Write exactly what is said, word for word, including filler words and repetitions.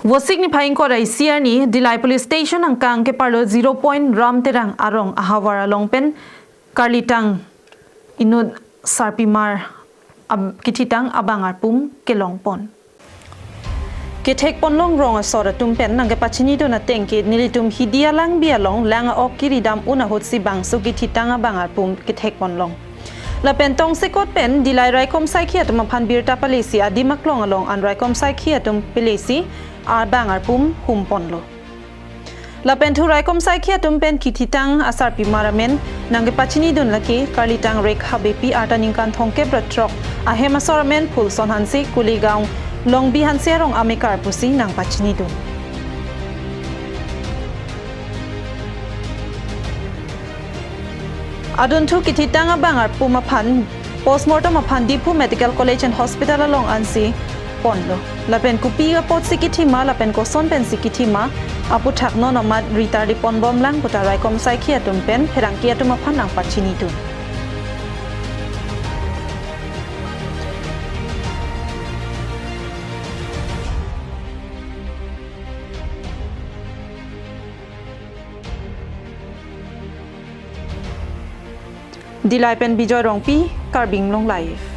Vosik niphai ingkoi ra isi arni Dillai Police Station angkang keparlo Zero Point Ram Terang arong ahavar along pen karlitang inut sarpimar ab- kithitang abang arpum kelongpon. Kethekponlong rong asor atum pen nangkepachinidun ateng ke nelitum Hidi alangbi along lang a-ok kiridam un ahutsi bangso kithitang abang arpum kethekponlong. Lapen tongsekot pen Dillai raikom saikhi atum aphan birta palesi adim aklong along an raikom saikhi atum pelesi abang arpum humponlo. Lapen thu raikom saikhi atum pen kithitang asarpimar amen nangkepachinidun lake karlitang Rekha Beypi arta ningkan thomkep ra throk, ahem asor amen Phulson Hanse, Kuligaon Longbi Hanse arong amekar pusi nangpachinidun. Adunthu kithitang abang arpum aphan postmortem aphan Diphu Medical College and Hospital along ansi ponlo. Lapen kopi apotsi kithima lapen koson pensi kithima aputhak non amat ritardi ponbomlang puta raikom saikhi atum pen pherangke atum aphan nangpachinidun. Dillai pen Bijoy Rongpi, Karbi Anglong Live.